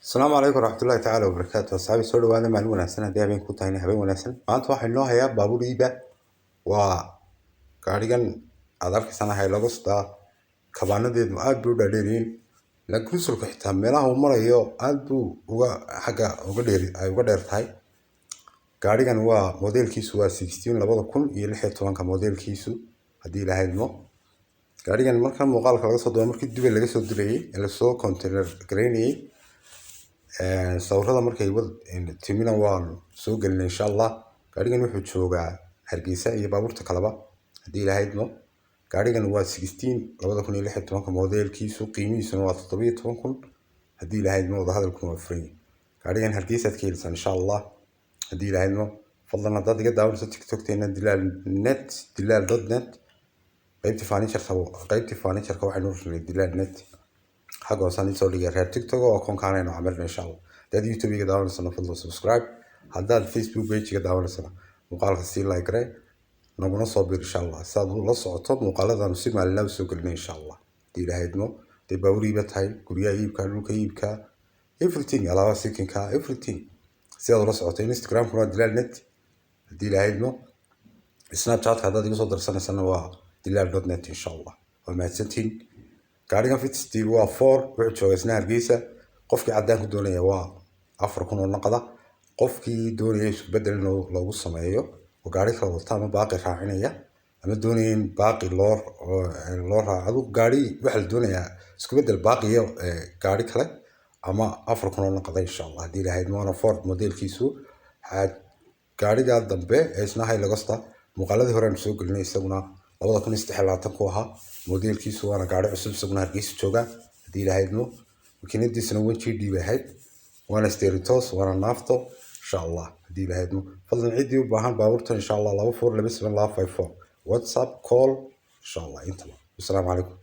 Asalaamu calaykum waraxmatullaahi tacaala wabarakaatu. Asxaabi, soo dhawaada. Maalin wanaagsan haddii habeen ku tahayna, habeen wanaagsan. Maanta waxaa inoo hayaa baabuur iiba. Waa gaarigan aad arkaysaan, Hilux-ta. Kabaanadeedu aad bay u dhaadheeryihiin. Land Cruiser-ku xitaa meelaha uu marayo aad buu uga xagga uga dheer ay uga dheer tahay. Gaarigan waa modelkiisu waa 16, 2016-ka modelkiisu, haddii Ilaahay idmo. Gaarigan markan muuqaalka laga soo duubay, markii Dubay laga soo dirayay ee lasoo container gareynayay, sawirada markay wad timina waan soo gelinay, insha Allah. Gaarigan wuxuu joogaa Hargeysa iyo baabuurta kaleba, haddii Ilaahay idmo. Gaarigan waa 16, 2016-ka modelkiisu, qiimihiisuna waa 17,000, haddii Ilaahay idmo. Wadahadalkuna waa furan yahay. Gaarigan Hargeysaad ka helisaa, insha Allah, haddii Ilaahay idmo. Fadlan, haddaad iga daawanayso TikTokteena Dilaal Net, dilaal.net, qaybtii furniture-ka waxaynu rabnay Dilaal Net. Xagga hoosaan soo dhigay reer TikTok oo akoonkaanaynu camirna, insha Allah. Haddaad YouTube iga daawanaysana, fadlan subscribe. Haddaad Facebook page iga daawanaysana, muuqaalka sii like garee, naguna soo bir, insha Allah, si aad ula socoto muuqaaladaanu si maalinlaa usoo gelinay, insha Allah, haddii Ilaahay idmo. Hadday baabuur iiba tahay, guryaha iibka, dhulka iibka, everything, alaabaha sikinka, everything, si aad ula socoto. Instagramkuna waa Dilaal Net, haddii Ilaahay idmo. Snapchatka haddaad igu soo darsanaysana waa dilaal.net, insha Allah. Waa mahadsantihiin. Gaarigan Vitz waa four, wuxuu joogaa isna Hargeysa. Qofkii caddaan ku doonaya waa 4,000 oo naqda. Qofkii doonaya isku bedel in loogu sameeyo oo gaari kala wata ama baaqi raacinaya ama doonaya in baaqi loo raaco, adigu gaari waxaa la doonayaa isku bedel baaqi iyo gaari kale ama 4,000 oo naqda, insha Allah, haddii Ilaahay idmo. Waana Ford modelkiisu. Gaariga dambe ee isna Hilux-ta, muuqaaladii hore aanu soo gelinay, isaguna 2023 ku ahaa modelkiisu, waana gaari cusub. Isaguna Hargeysa joogaa, haddii Ilaahay idmo. Makiinadiisuna 1 GD bay ahayd, waana steering toos, waana naafto, insha Allah, haddii Ilaahay idmo. Fadlan, ciddii u baahan baabuurtan, insha Allah, 2427254, WhatsApp, call, insha Allah, intaba. Wasalaamu calaykum.